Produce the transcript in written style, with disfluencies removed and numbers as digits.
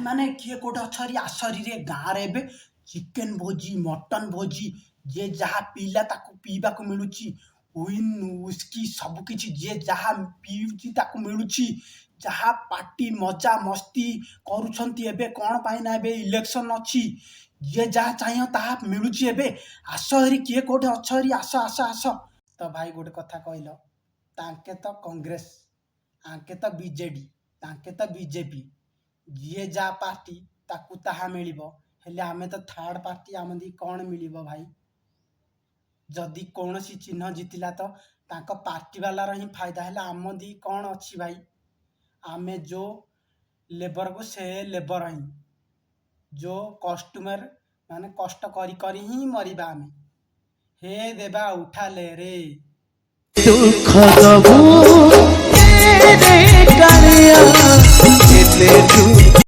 ଭାଇମାନେ, କିଏ କୋଉଠି ଅଛ ହେରି, ଆସ ହେରିରେ। ଗାଁରେ ଏବେ ଚିକେନ ଭୋଜି, ମଟନ ଭୋଜି, ଯିଏ ଯାହା ପିଇଲା ତାକୁ ପିଇବାକୁ ମିଳୁଛି। ୱାଇନ୍, ୱିସ୍କି ସବୁ କିଛି, ଯିଏ ଯାହା ପିଉଛି ତାକୁ ମିଳୁଛି। ଯାହା ପାର୍ଟି ମଜା ମସ୍ତି କରୁଛନ୍ତି ଏବେ। କ'ଣ ପାଇଁ ନା ଏବେ ଇଲେକ୍ସନ ଅଛି। ଯିଏ ଯାହା ଚାହିଁବ ତାହା ମିଳୁଛି ଏବେ। ଆସ ହେରି, କିଏ କୋଉଠି ଅଛ ହେରି, ଆସ ଆସ ଆସ। ତ ଭାଇ, ଗୋଟେ କଥା କହିଲ, ତାଙ୍କେ ତ କଂଗ୍ରେସ, ଆଙ୍କେ ତ ବିଜେଡି, ତାଙ୍କେ ତ ବିଜେପି, ଯିଏ ଯାହା ପାର୍ଟି ତାକୁ ତାହା ମିଳିବ। ହେଲେ ଆମେ ତ ଥାର୍ଡ ପାର୍ଟି, ଆମ କ'ଣ ମିଳିବ ଭାଇ? ଯଦି କୌଣସି ଚିହ୍ନ ଜିତିଲା ତ ତାଙ୍କ ପାର୍ଟି ବାଲାର ହିଁ ଫାଇଦା ହେଲା। ଆମ ଦି କ'ଣ ଅଛି ଭାଇ? ଆମେ ଯେଉଁ ଲେବରକୁ ସେ ଲେବର ହିଁ, ଯେଉଁ କଷ୍ଟମର ମାନେ କଷ୍ଟ କରି କରି ହିଁ ମରିବା ଆମେ। ହେ ଦେବା, ଉଠାଲେ ରେ। ଦୁଃଖ ଦବୁ ରେ କାଳିଆ, କେତେ ଦୁଃଖ।